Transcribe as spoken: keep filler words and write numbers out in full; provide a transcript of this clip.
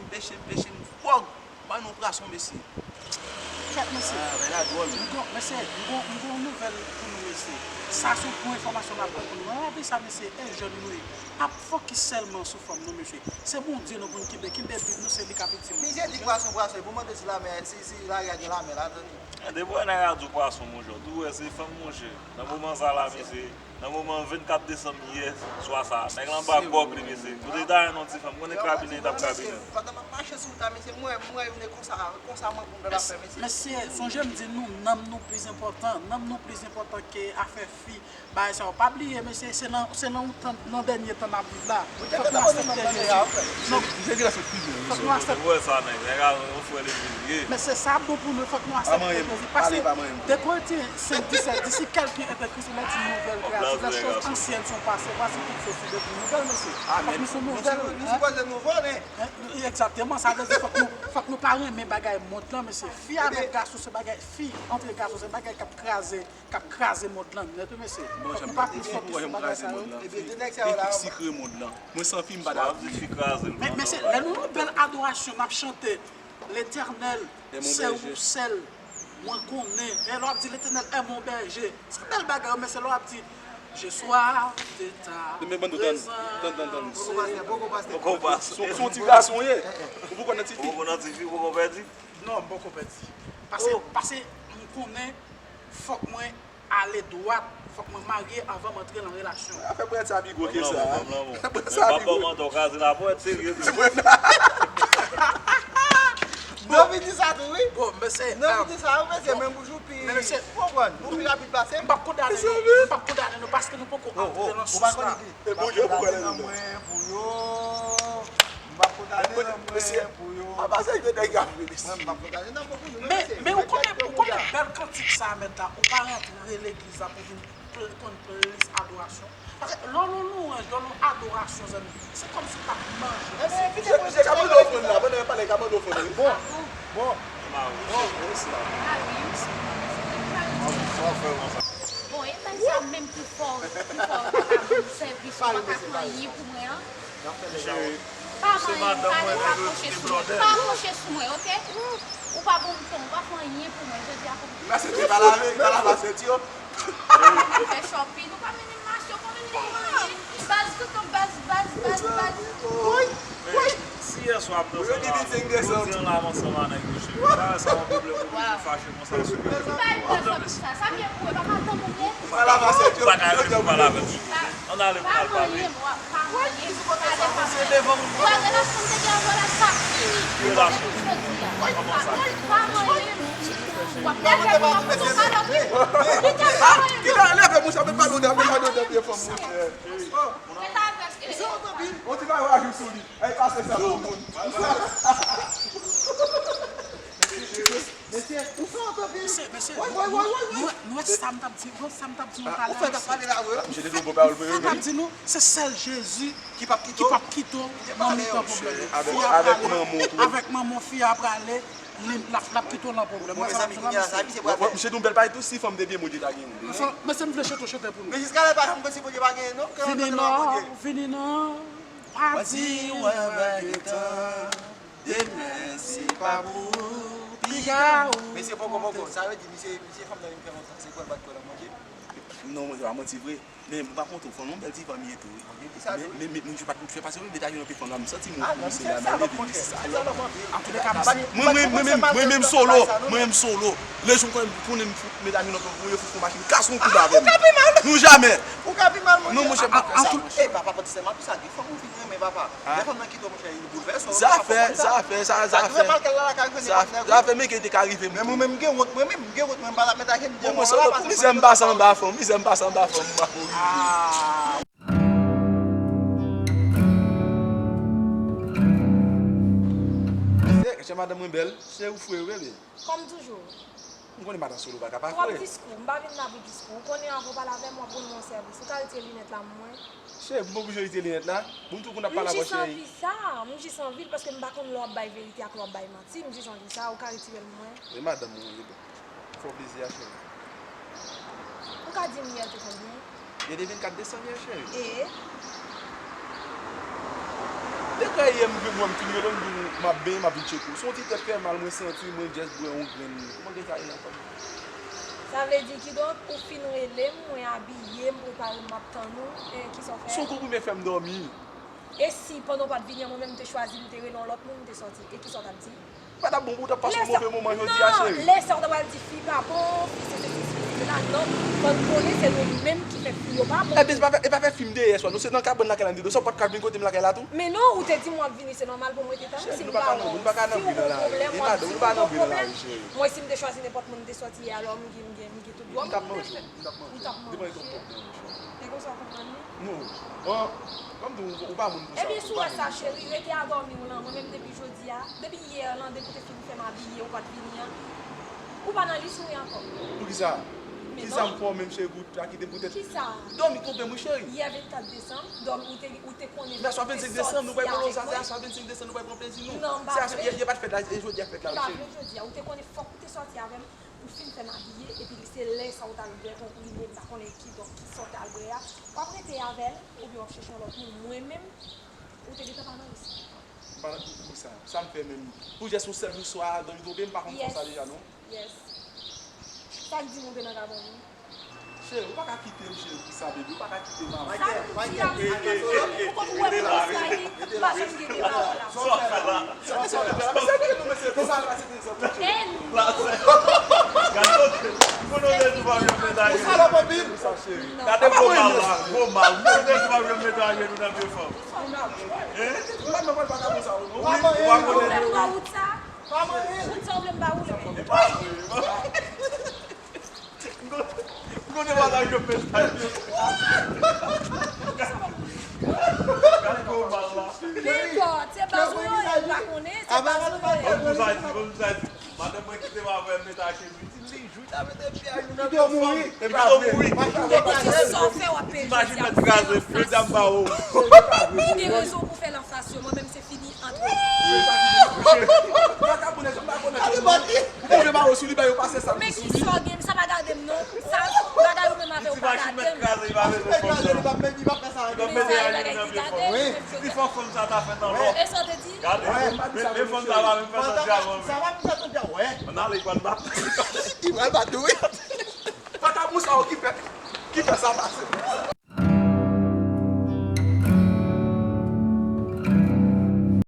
Peche m, peche m, gwòg! Ban nou pwason, mesye. Kèt, mesye. Ah, bagay la dwòl, wi. M gon, mesye, m gon, m gon nouvèl pou nou, mesye. Sa se yon bon enfòmasyon m ap bay pou nou. Nan lavi sa, mesye, e jèn nou ye. Pa fokis sèlman sou fanm, non, mesye. Se Bondye nou pou n kenbe. Kenbe Bib nou, se li k ap itil nou. Misye di pwason, pwason, epi w mande si lamè, si, si lari a gen lamè ladan li. Depi w wè nèg la di w pwason, monchè, w tou wè se fanm, monchè. Nan moman sa la, mesye, nan moman vennkat desanm yè swa sa, nèg lan ba gwòg li, mesye. Kote li ta jwenn yon ti fanm, konnen krabinen li t ap krabinen. Pandan m ap mache sou wout la, mesye, m wè, m wè youn e konsa, konsa mwen pou m nan afè, mesye. Mesye, sonje m di nou, nanm nou plis enpòtan, nanm nou plis enpòtan ke afè fi, bagay sa yo. Pa bliye, mesye, se nan, se nan yon tan, nan dènye tan n ap viv la. Fòk nou aksepte Jezi. Non. Jezi la se pi bèl. Fòk nou aksepte. Ou wè sa, nèg, nèg a yon frè legliz li ye. Men se sa bon pou nou, fòk nou aksepte Jezi. Pase de Korentyen senk disèt di, si quelqu'un est en Christ, il est une nouvelle créature. Les choses anciennes sont passées, voici toutes choses sont devenues nouvelles, mesye. Fòk nou sou nouvèl. Nou sipoze nouvo, men. Egzakteman, sa vle di fòk nou, fòk nou pa renmen bagay mond lan, mesye. Fi avèk gason se bagay, fi antre gason se bagay k ap kraze k ap kraze mond lan nèt, wi, mesye. Fòk nou pa plis fòkis sou bagay sa yo. Epi de nèg sa yo la. Fi sikre mond lan. Mwen san fi, m pa ta viv. Men, mesye, lè nou nan bèl adorasyon, n ap chante, Letènèl, se ou sèl mwen konnen. E lè w ap di, Letènèl è mon bèje. Se bèl bagay yo, mesye, lè w ap di, Je sois de ta présence. Se yon ti gason ye. Ou poko nan ti fi. Ou poko nan ti fi, ou poko pèdi. Non, m poko pèdi. Pase, pase m konnen fòk mwen ale dwat, fòk mwen marye anvan m antre nan relasyon. Afè pwèt sa pi gwo ke sa. Afè pwèt sa pi gwo. Bon, mesye, non, vin di sa tou, wi. Bon, mesye, non, vin di sa, wi, mesye, men boujou pi, men mesye, ou konprann, nou pi rapid pase. M p ap kondane nou, m p ap kondane nou paske nou poko antre nan sous la. E Bondye pou wè nan mwen pou yo. M p ap kondane nan mwen pou yo. Apa sa ki te nèg ap vini? Mwen, m p ap kondane nan mwen pou yo. Men, men ou konnen, ou konnen bèl kantik sa a, mèt la, ou pa rantre legliz la pou vin pl-, konn plis adorasyon. Paske lè w nan lwanj, lè w nan adorasyon, zanmi, se kòmsi w t ap manje. Misye, misye ka mande ofrann la, pandan y ap pale, y ka mande ofrann la, wi. Bon, bon, bon, mesye. Bon, e bagay sa menm ki fè w, ki fè w pa ka ban m sèvis, ou pa ka fè anyen pou mwen an. Pa manyen m, pa, pa pwoche sou mwen. Pa pwoche sou mwen, oke? Ou pa bon ton, ou pa fè anyen pou mwen. Jodi a, pou mwen. Fè shopping, ou pa mennen m mache, ou pa mennen m anyen. Baz, tonton, baz, baz, baz, baz. Woy, woy. Si yè swa m nan fè la, jodi a la m ansanm a nèg yo, cheri. Pa sa yon pwoblèm, ou toujou fache konsa sou mwen. Sa vye pou e pa madanm ou ye? Ou pa ka rete pou pale avè m. Ann ale pou n al pale. Ki relasyon? Kòman sa? Ki ta leve moun sa, met pa dode, met pa dode pye fanm, monchè. On ti bagay w ajoute sou li. Ay, pase sa pou moun. Mesye, ou fè anpil. Mesye, mesye, nou, nou wè sa m t ap di, nou wè sa m t ap di nou talè a, mesye. Sa m t ap di nou, se sèl Jezi ki p ap kite w nan mitan pwoblèm yo. Fi a prale, avèk manman w, fi a prale, li, l ap, l ap kite w nan pwoblèm. Wè sa m ap di w la, mesye. Misye di yon bèl bagay tou, si fanm te vye, Bondye ta gen youn. Mesye, m vle chante, chante pou nou. Men jiska lè pa janm konn si Bondye pa genyen, non. Vini non, vini non. Pa di mwen pa gentan. Demen, si pa pou piga ou. Mesye, poko, poko. Sa vle di, misye, misye fanm nan vin fè lontan, se kwè l pa t kwè nan Bondye? Non, mwen, se pa manti vre. Men, m pa konte w, fanm nan yon bèl ti fanm ye tou, wi. Men, men, men, men, m pa t fè pase, men, men ta gen yon fanm la, m santi mwen pou misye la, men leve misye sa. Antouka, mwen, mwen, mwen menm, mwen menm solo, mwen menm solo. Lejou m konnen m tounen m fout medam yo nan pou yo fout fon machin, kase yon koud avè m. Nou jamè. Ou ka pi mal, monchè. Non, monchè, m pa kase. E, papa, papa, sèlman pou sa, gen fanm ou vin renmen, papa. Lè fanm nan kite w, monchè, li boulvèse w. Zafè, zafè, sa, zafè. Zafè, men ke te ka rive m tou. Men mwen menm, m gen wont, mwen menm, m gen wont, mwen pa t ap met aje m di. Bon, mwen solo, pou mizè m pase anba fanm, mizè m pase anba fanm, m pa pou rive. Se, jan madanm mwen bèl, se ou fre, bebe. Kòm toujou. M konnen madan solo pa ka pa fre. Twòp diskou, m pa vin la pou diskou. Ou konnen anvan w pale avè m, w ap rann mwen yon sèvis. Ou ka retire linèt la pou mwen? Cheri, m pa oblije retire linèt la. Bon, m tou konn ap pale avè w, cheri. M jis anvi sa, m jis anvi l paske m pa konn lè w ap bay verite ak lè w ap bay manti. M jis anvi sa, ou ka retire l pou mwen? E madanm mwen ye, bon. Fè w plezi a, cheri. Ou ka di m yè te konbyen? Yè te vennkat desanm yè, cheri. E? Depi yè m vin wè m fin rele w, m di w m ap benyen, m ap vin tcheke w. Se yon ti tèt fè mal mwen santi, mwen just bwè yon grenn. Kòman gen sa ye nan kò m? Sa vle di kidonk, ou fin rele m, mwen abiye, m prepare m, m ap tann ou, e kisa w fè? Se yon konprime fè m dòmi. E si, pandan w pa t vini an, mwen menm m te chwazi, m te rele yon lòt moun, m te sòti, e kisa w t ap di? Li pa t ap bon pou w t ap pase yon move moman jodi a, cheri. Non, lè sa w ta pral di fi pa bon, fi se sesi, fi se sela, non. Fò n konnen se nou menm ki fè fi yo pa bon. Ebyen, se pa fè, e pa fè fi m te ye yè swa, non, se nan kabann lakay la n te dòmi, sa w pa t ka vin kote m lakay la tou? Men non, ou te di m w ap vini, se nòmal pou mwen te tann ou. Si m pa, si w gon pwoblèm, w ap di m w gon pwoblèm. Mwen, si m te chwazi nenpòt moun, m te sòti yè, alò m gen, m gen, m gen tout dwa pou m te fè. M t ap manje w, m t ap manje w. Depi lè w t ap pòp nan manje w. E konsa w konprann li? Non. Bon, ban m di w, ou pa moun konsa. Ebyen, si w wè sa, cheri, rete a dòmi w lan. Mwen menm depi jodi a, depi yè lan, depi w te fin fè m abiye, ou pa t vini an, ou pa nan lis mwen ankò. Poukisa? Kisa m fè w menm, cheri, pou w ta kite m poutèt? Kisa? Dòmi twonpe m, wi, cheri. Yè vennkat desanm, dòmi, ou te, ou te konnen fè sòti avèk mwen. Mèsi, vennsenk desanm, nou pral pran lòt sa, se a vennsenk desanm, nou pral pran plezi nou. Non, m pa vle. Se a, yè, yè pa t fèt la, e jodi a fèt la, wi, cheri. M pa vle jodi a, ou te konnen fòk ou te sòti avè m. Ou fin fè m abiye, epi se lè sa ou t al bwè konprime, m pa konnen kidonk kisa w t al bwè a. W ap rete avè l, oubyen w ap chèche yon lòt moun. Mwen menm, ou te gentan pa nan lis mwen ankò. M pa nan, pou sa, sa m fè menm? Pou jès yon sèl jou swa, dòmi twonpe m, m pa konn fè sa deja, non. Yes. Sa k di m ou te nan kabann ou? Cheri, ou pa ka kite m, cheri, pou sa, baby. Ou pa ka kite m avè. Sa m di a, ou konn ou wè m nan sa, wi. M pa janm gen de pawòl la. Sa w fè la? Sa w fè la? Mesye, mesye, mesye, konsa la, se te sa, mesye. Gade, m konnen w te di w pa vle met a jenou. Ou salòp anpil. Gade gwo mal la, gwo mal. M konnen w te di w pa vle met a jenou nan pye fanm. Hein? Ou pa konnen. Ou pa konnen. Ou vle m ba ou lè. M konnen w al ak yo pèl sa yo. Gade gwo mal la. Nenpòt, se baz ou yo ye, m pa konnen, se baz ou yo ye. Ban m di w sa, ban m di w sa. Madanm mwen kite m avè m met a jenou. Li di li jou ta mete pye a jenou nan pye fanm. Li pito mouri. Li pito mouri. Depi se sa w fè, w ap peye jodi a. Ou fè l anfas yo. Ou gen rezon pou fè l anfas yo. Mwen menm se fini ant nou. Wi, pa di mwen kouche. Mwen ka konnen, mwen pa konnen. Ate bandi. Ou te ba yo sou li, ba yo pase sa. Men ki sa w gen, sa pa gade m non. Sa bagay ou menm avè w pa gade m. Li pa bezwen fè sa. Li pa mete a jenou nan pye fanm. Wi. Li fè fanm sa ta fè nan lò. E sa w te di? Gade, men, men fanm sa pa menm fè santi avan menm. Sa pa menm fè santi avan, wè. Ann ale, li pral bat. Li pral bat tou, wi. Fanm sa yo ki fè, ki fè sa pase.